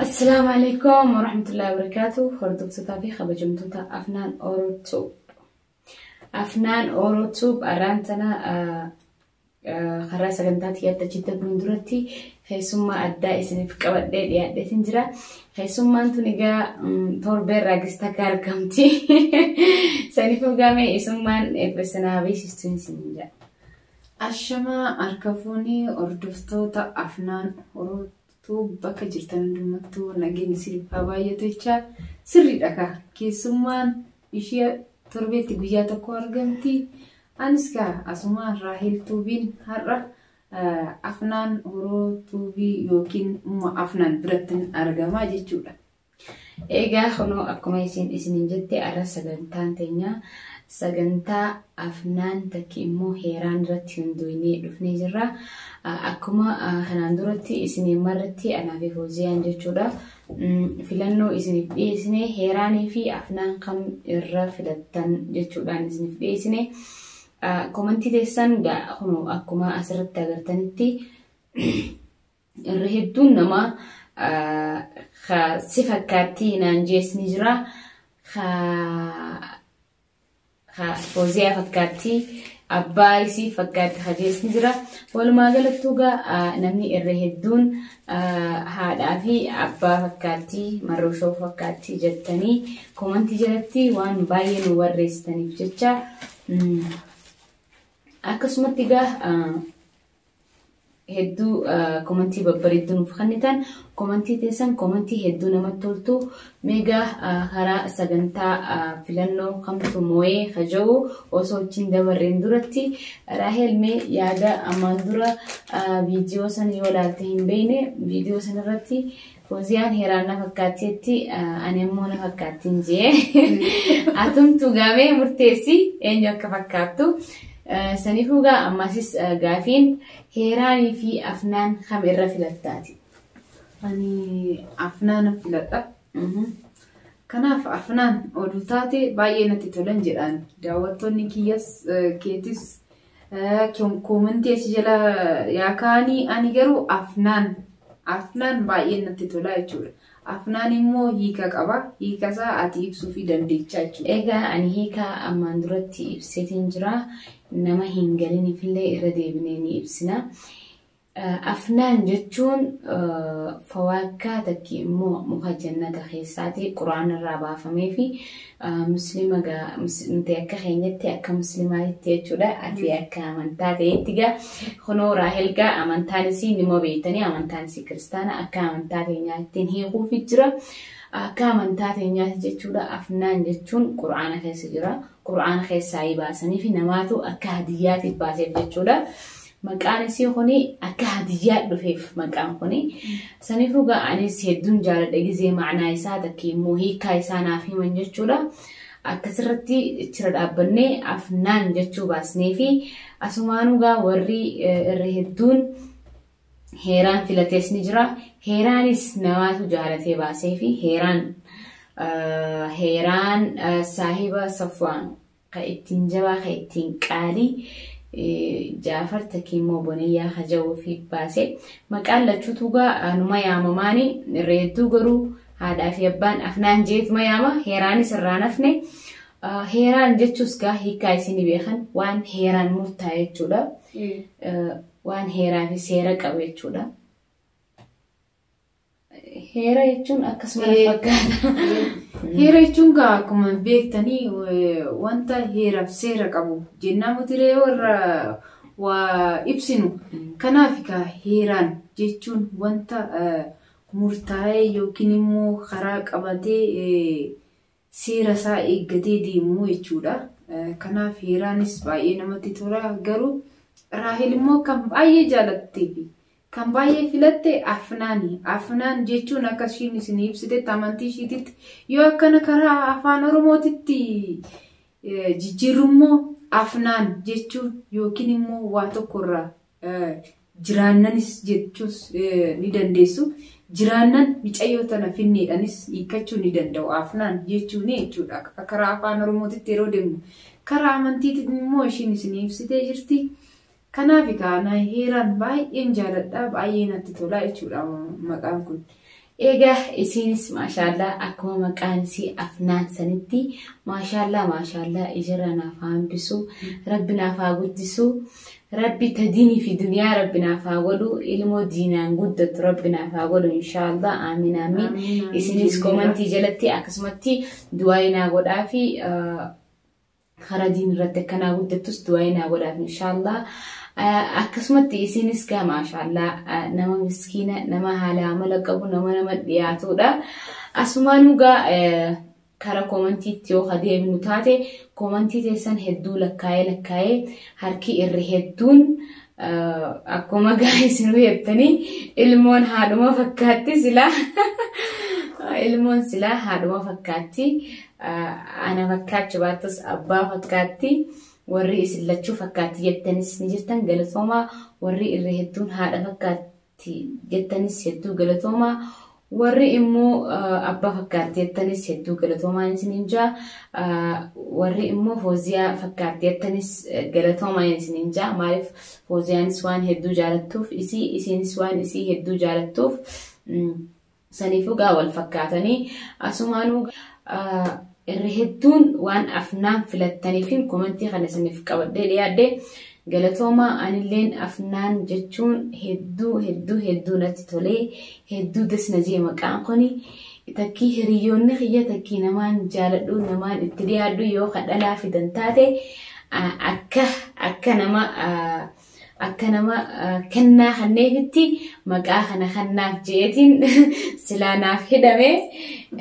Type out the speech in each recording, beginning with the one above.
Assalaamu alaikum warahmatullahi wabarakatuh. Hordoftootaa fi kabajamtoota Afnaan Orotube. Afnaan Orotube arraan tana karaa sagantaa xiyyaatti achitti fuulduratti keessummaa addaa isiniif qabadhee dhiyaadheetiin jira. Keessummaan tun egaa torbee irraa gista akka argamti. Saniif dhugaame isummaan eebbisanaa beeksistuun isin jira. Ashamaa harka fuunee hordoftoota Afnaan Orotube bakka jirtan hundumattuu nageenyi isiniif haa baay'atu jechaa sirriidha kaa. Keessummaan ishee torbeetti guyyaa tokko argamti. Anis kaa asumaan Raahel Tuubiin har'a Afnaan Orotuubii yookiin Umma Afnaan biratti argamaa jechuudha. Egaa kunoo akkuma isin isiniin jette har'a sagantaan teenya sagantaa Afnaan takki immoo heeraan irratti hundoofnee dhufnee jirra. Akkuma kanaan duratti isiniin marratti anaa fi Fooziyaan jechuudha. Filannoo isiniif dhiyeessine heeraanii fi Afnaan kam irra filattan jechuudhaan isiniif dhiyeessine. Komantii teessan kunoo akkuma asirratti agartanitti irra hedduun namaa si fakkaatti naan jees ni jira. Fooziyaa fakkaatti abbaa isii fakkaatti hajees ni jira. Walumaa galattuu egaa namni irra hedduun haadhaa fi abbaa fakkaatti marroshoo fakkaatti jettanii komantii jalatti waan baay'ee nu barreessitaniif jecha akkasumatti egaa hedduu komantii babbareedduu nuuf kennitan komantii teessan komantii hedduu namatti toltu meegaa karaa sagantaa filannoo kamtu moo'ee haja'u osoo wajjin dabarreen duratti Raahel mee yaada ammaan dura viidiyoo san yoo ilaalte hin beekne viidiyoo san irratti Fooziyaan heeraan na fakkaatteetti ani immoo na fakkaattiin jee atumtu gaamee murteessi eenyu akka fakkaattu. Saniifuu gaa ammasis gaafiin heeraanii fi Afnaan kam irra filattaati? Ani Afnaan filadha. Kanaaf Afnaan oduu taate baay'ee natti tolan jedhaan daawwattoonni kiyyas keetis koomantii achi jala yaa kaanii ani garuu Afnaan baay'ee natti tola jechuudha. Afnaan immoo hiika qaba. Hiika isaa ati ibsuu fi dandeechaa jechuudha. Egaa ani hiika ammaan duratti ibseetiin jira. Nama hin galiniifillee irra deebinee ni ibsina. Afnaan jechuun fawaakkaa takki immoo muka jannata keessaati quraana irraa baafamee fi musliima nuti akka keenyatti akka musliimaatti jechuudha. Ati akka amantaa ta'etti gaa kunoo Raahel gaa amantaanis nima beektanii amantaanis kiristaana akka amantaa teenyaattiin hiikuufi jira. Akka amantaa teenyaatti jechuudha. Afnaan jechuun quraana keessa jira. Quraana keessaa baasanii fi namaatu akka hadiyyaatiif baaseef jechuudha. Maqaan isii kuni akka hadiyyaa dhufeef maqaan kuni. Saniifuu gaa anis hedduun jaaladha gizee ma'anaa isaa takki immoo hiikaa isaa naaf himan jechuudha. Akkasirratti chira dhaabbannee Afnaan jechuu baasnee fi asumaanuu gaa warri irra hedduun heeraan filatees ni jira. Heeraanis namaatu jaalatee baasee fi heeraan saahiba Safwaan ka ittiin jabaa ka ittiin qaalii Jaafar takki immoo Bonayyaa haja'uu fi baase. Maqaan lachuutu gaa numa yaamamaani irra hedduu garuu haadhaa fi abbaan Afnaan jeetuma yaama. Heeraanis irraa nafne. Heeraan jechuus gaa hiikaa isin beekan waan heeraan murtaa'e jechuudha. Waan heeraa fi seera qabu jechuudha. Heera jechuun akkasuma fakkaata. Heera jechuun gaa akkuma beektanii wanta heeraaf seera qabu jennaan mutiree warra waa ibsinu. Kanaaf gaa heeraan jechuun wanta murtaa'ee yookiin immoo karaa qabatee seera isaa eeggatee deemu jechuudha. Kanaaf heeraanis baay'ee namatti tola garuu Raahel immoo kan baay'ee jaalattee fi kan baay'ee filatte Afnaani. Afnaan jechuun akka ishiin isin ibsitetti amantii ishiititti yoo akkana karaa afaan Oromootitti jijjiirrummoo Afnaan jechuun yookiin immoo waa tokkorraa jiraannanis jechuus ni dandeessu. Jiraannan micayyoo tana finneedhanis hiikkachuu ni danda'u afnaan jechuun jechuudha. Karaa afaan Oromootitti yeroo deemnu karaa amantiitiin immoo ishiin isin ibsitee jirti. Kanaaf kana heeraan baay'een jaaladha baay'ee natti tola jechuudha maqaan kun. Egaa isinis maashaallaa akkuma maqaan isii afnaan sanitti maashaallaa maashaallaa ijarra naaf haa hambisu rabbi naaf haa guddisu rabbi ta diinii fi duniyaa rabbi naaf haa godhu ilmoo diinaan guddattu rabbi naaf haa godhu inshaallah amiin amiin isinis komantii jalatti akkasumatti du'aa naa godhaa fi karaa diin irratti akkanaa guddattus du'aa naa godhaaf inshaallah. Akkasumatti isinis gaa maashaallaa nama miskiina nama haala amala qabu nama nama dhiyaatudha. Asumaanuu gaa karaa komantiitti yoo adeemnu taate komantii teessan hedduu lakkaa'ee lakkaa'ee harki irri hedduun akkuma gaa isin jettanii ilmoon haadhuma fakkaatti silaa ilmoon silaa haadhuma fakkaatti ana fakkaachuu baattus abbaa fakkaatti. Warri isin lachuu fakkaatti jettanis ni jirtan galatoomaa warri irra hedduun haadha fakkaatti jettanis hedduu galatoomaa warri immoo abbaa fakkaatti jettanis hedduu galatoomaa isiniin jaa warri immoo fooziyaa fakkaatti jettanis galatoomaa isiniin jaa maaliif fooziyaanis waan hedduu jaalattuuf isii isinis waan isii hedduu jaalattuuf saniifuu gaa wal fakkaatanii asumaanuu irri hedduun waan afnaan filattaniif komantii kana isiniif qabadhee dhiyaadhe galatoomaa anilleen afnaan jechuun hedduu hedduu hedduu natti tolee hedduu dasna jee maqaan kuni takkii hiriyoonni kiyya takkii namaan jaaladhu namaan itti dhiyaadhu yoo kadhalaa fidan taate akka akka nama akka nama kennaa kanneefitti maqaa kana kannaaf jeetiin silaa naaf hidhame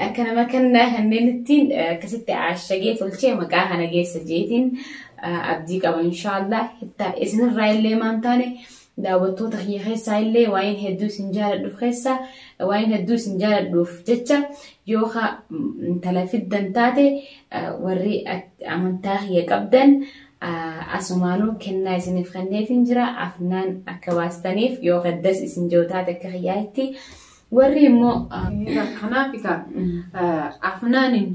akka nama kennaa kanneenittiin akkasitti ashagee tolchee maqaa kana geessa jeetiin abdii qaba inshaallah hitta isinirraa illee maan taane daawwattoota kiyya keessaa illee waa'een hedduu isin jaaladhuuf keessaa waa'een hedduu isin jaaladhuuf jecha yoo intala fiddan taate warri amantaa kiyya qabdan asumaanuu kennaa isiniif kenneetiin jira afnaan akka baastaniif yoo gaddas isin jiru taate akka kiyyaatti warri immoo Kanaaf egaa afnaaniin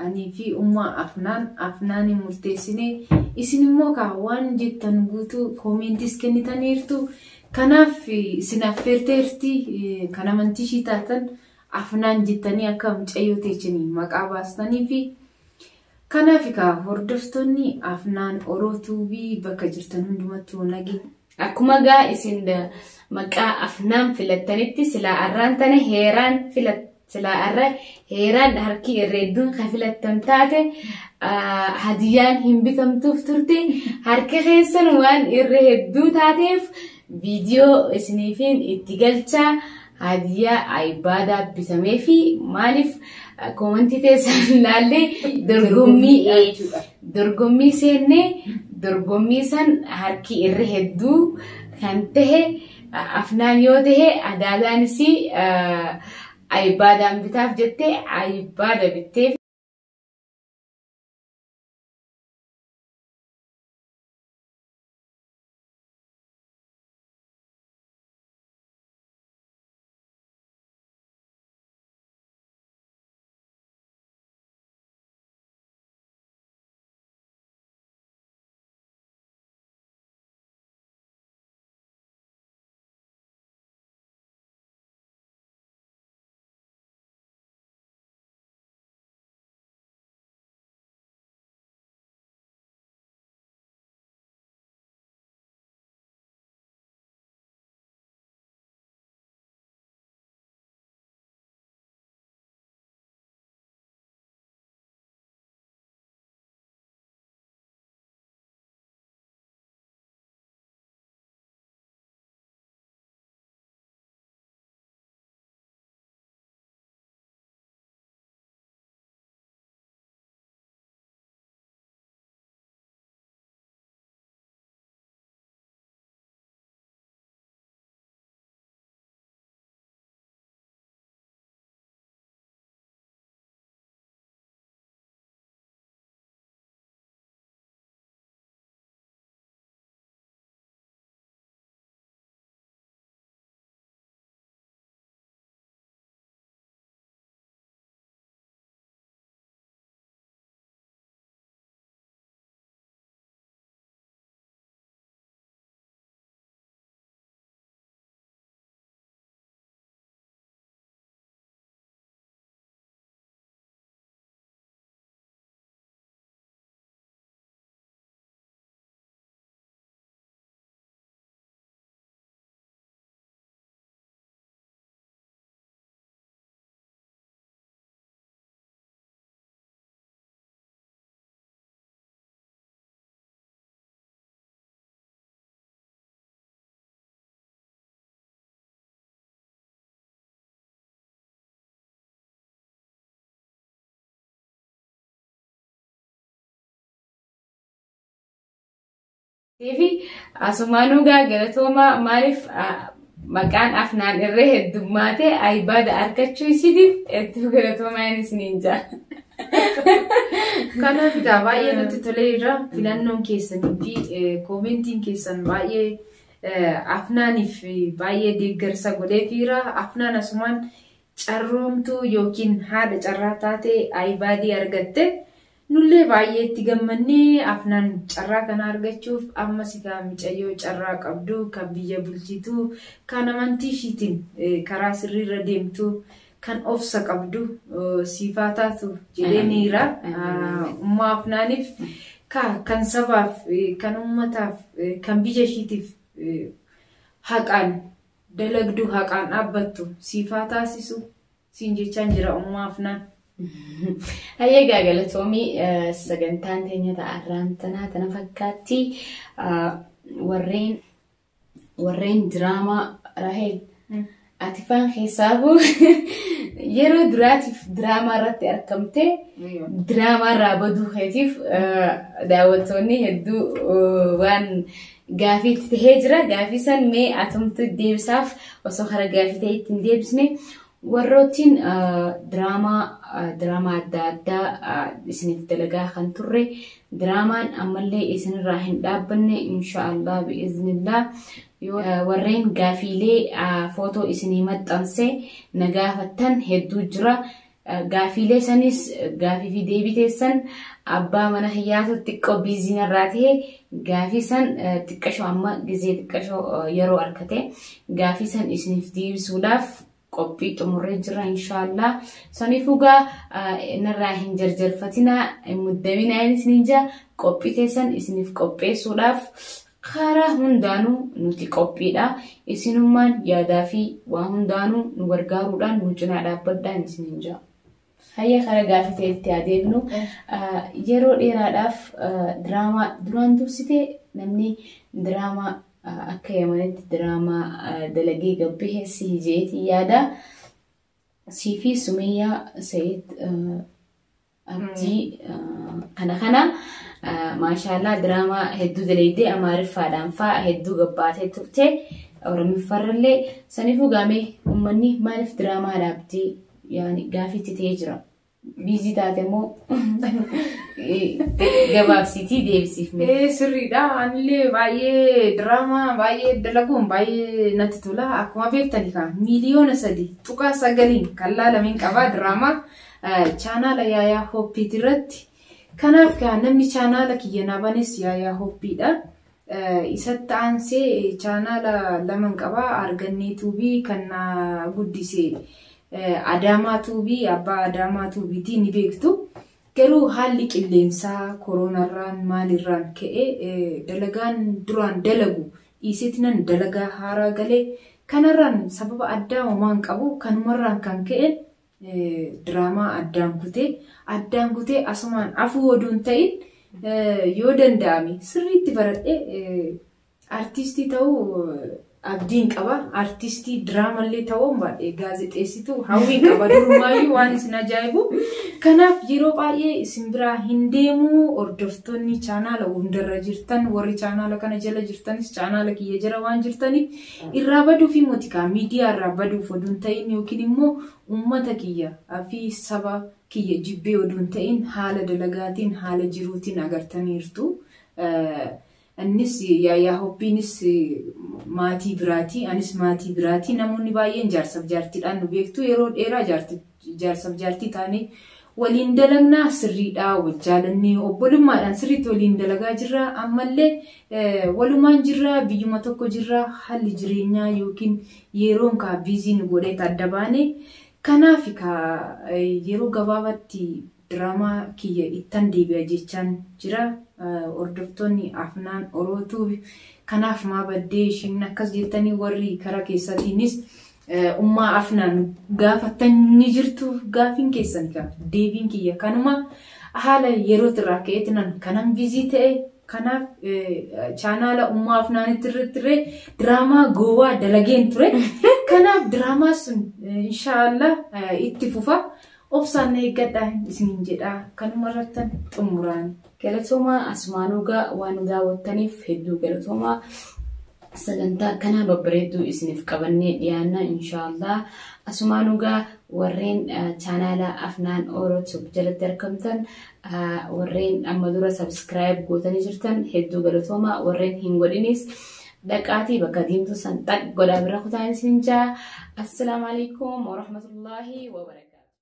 anii fi ummaa afnaan afnaaniin murteessinee isin immoo kaa waan jettan guutuu koomentiis kennitaniirtu. Kanaaf isin affeerteerti kan amantii ishii taatan afnaan jettanii akka mucayyoo teechanii maqaa baastanii fi kanaaf egaa hordoftoonni afnaan orootuubii bakka jirtan hundumattuu nagee. Akkuma gaa isin maqaa afnaan filattanitti silaa arraan tana heeraan filat silaa arra heeraan harki irra hedduun kan filattan taate hadiyyaan hin bitamtuuf turte harka keessan waan irra hedduu taateef viidiyoo isiniifin itti galchaa hadiyyaa ayibaadaa bitamee fi maaliif koomantii teessan laallee dorgommii seennee dorgommii san harki irra hedduu kan tahe afnaan yoo tahe adaadaanis ayibaadaan bitaaf jettee ayibaada bittee. Fi asumaanuu gaa galatoomaa maaliif maqaan Afnaan irree heddummaate iPad argachuu isiitiif hedduu galatoomaa isiniin jaa. Kanaaf egaa baay'ee nutti toleera. Filannoon keessanii fi koomentiin keessan baay'ee Afnaaniif baay'ee deeggarsa godheefiira. Afnaan asumaan carroomtuu yookiin haadha carraa taate iPadii argatte. Nullee baay'ee itti gammannee Afnaan carraa kana argachuuf ammas egaa mucayyoo carraa qabdu kan biyya bulchitu kan amantii ishiitiin karaa sirriirra deemtu kan obsa qabdu siifaa taatu jedheeniira. Ummaa Afnaaniif kan sabaaf kan uummataaf kan biyya ishiitiif haqaan dalagdu haqaan dhaabbattu siifaa taasisu siin jechaan jira ummaa Afnaan. Hayyee egaa galatoomii sagantaan teenya ta'arraan tanaa tana fakkaatti warreen diraamaa Raheel ati faan keessaafuu yeroo duraatiif diraamaa irratti argamte diraamaa irraa baduu keetiif daawwattoonni hedduu waan gaafii itti tahee jira. Gaafii san mee atumtu deebisaaf osoo kara gaafii ta'e ittiin deebisne warroottiin diraamaa adda addaa isiniif dalagaa kan turre diraamaan ammallee isinirraa hin dhaabbanne inshaallah bi'iznillah warreen gaafiilee footoo isinii maxxanse na gaafattan hedduu jira. Gaafiilee sanis gaafii fi deebii teessan abbaa mana kiyyaatu xiqqoo biizii narraa ta'e gaafii san xiqqashoo amma gizee xiqqashoo yeroo argate gaafii san isiniif deebisuudhaaf qophii xumurree jira inshaallah. Saniifuu gaa narraa hin jarjarfatinaa hin muddaminaa isiniin jira qophii teessan isiniif qopheessuudhaaf karaa hundaanuu nuti qophiidha. Isinummaan yaadaa fi waa hundaanuu nu gargaaruudhaan nu cinaa dhaabbadhaan isiniin jira. Hayya karaa gaafii ta'etti adeemnu yeroo dheeraadhaaf diraamaa duraan dursitee namni diraamaa akka Yamanitti diraamaa dalagee gabbihee si jeetii yaada. Sii fi Sumayyaa Sayid Abdii kana maashaallah diraamaa hedduu dalaydee Amaariffaadhaan fa'aa hedduu gabbaatee turte Oromiffaarrallee saniifuu gaamee uummanni maaliif diraamaa dhaabdee yaani gaafiitti ta'ee jira. Biizii taate immoo gabaabsiitii deebisiif mee. Sirriidha. Anillee baay'ee diraamaa baay'ee dalaguun baay'ee natti tola. Akkuma beektani kan 3.9 miiliyoona kan laalameen qabaa diraamaa chaanaala Yaayaa Hooppiiti irratti. Kanaaf kan namni chaanaala kiyya naa banes Yaayaa Hooppiidha. Isatti aansee chaanaala lama qabaa Argannee Tuubii kan na guddise Adaamaa Tuubii abbaa Adaamaa Tuubiitii ni beektu. Garuu haalli qilleensaa koronarraan maalirraan ka'e dalagaan duraan dalagu dhiiseeti nan dalagaa haaraa galee kanarraan sababa addaa homaan qabu kanumarraan kan ka'e diraamaa addaan kutee asumaan afuu oduun ta'in yoo danda'ame sirriitti baradhee artistii ta'uu abdiin qaba. Artistii diraamallee ta'uu baadhee gaazexeessituu hawwiin qaba. Durumaayyuu waan isin ajaa'ibu. Kanaaf yeroo baay'ee isin biraa hin deemu hordoftoonni chaanaala hundarra jirtan warri chaanaala kana jala jirtanis chaanaala kiyya jala waan jirtaniif irraa baduu fi mootikaa miidiyaa irraa baduuf oduun ta'in yookiin immoo uummata kiyya fi saba kiyya jibbee oduun ta'in haala dalagaatiin haala jiruutiin agartaniirtu. Innis Yaayaa Hoppiinis maatii biraatii, anis maatii biraatii. Namoonni baay'een jaarsaaf jaartiidhaan nu beektu. Yeroo dheeraa jaarsaaf jaartii taanee waliin dalagnaa sirriidhaa, wal jaalannee obbolummaadhaan sirriitti waliin dalagaa jirra. Ammallee walumaan jirra, biyyuma tokko jirra. Haalli jireenyaa yookiin yeroon kaa biizii nu godhee adda baane. Kanaaf yeroo gabaabaatti diraamaa kiyya ittan deebi'a jechaan jira. Hordoftoonni Afnaan Orootuu kanaaf maa baddee ishiin akkas jettanii warri karaa keessatiinis ummaa Afnaan gaafattan ni jirtu gaafiin keessan deebiin kiyya kanuma haala yeroo irraa ka'eetinan kanan biizii ta'e kanaaf chaanaala ummaa Afnaanitti irratti diraamaa gowwaa dalageen ture. Kanaaf diraamaa sun inshaallah itti fufa. Obsaan na eeggadhaa isiniin jedhaa kanuma irrattan xumuraan. Galatoomaa asumaanuu waan nu daawwattaniif hedduu galatoomaa. Sagantaa akkanaa babbareedduu isiniif qabannee dhiyaanna inshaallah. Asumaanuu warreen chaanaala Afnaan Orotube jalatti argamtan, warreen amma dura subscribe gootanii jirtan hedduu galatoomaa, warreen hin godhinis dhaqaatii bakka diimtuu san xaq godhaa bira kutaan isin jaa. Assalaamu alaikum warahmatullaahi wabarakatuh.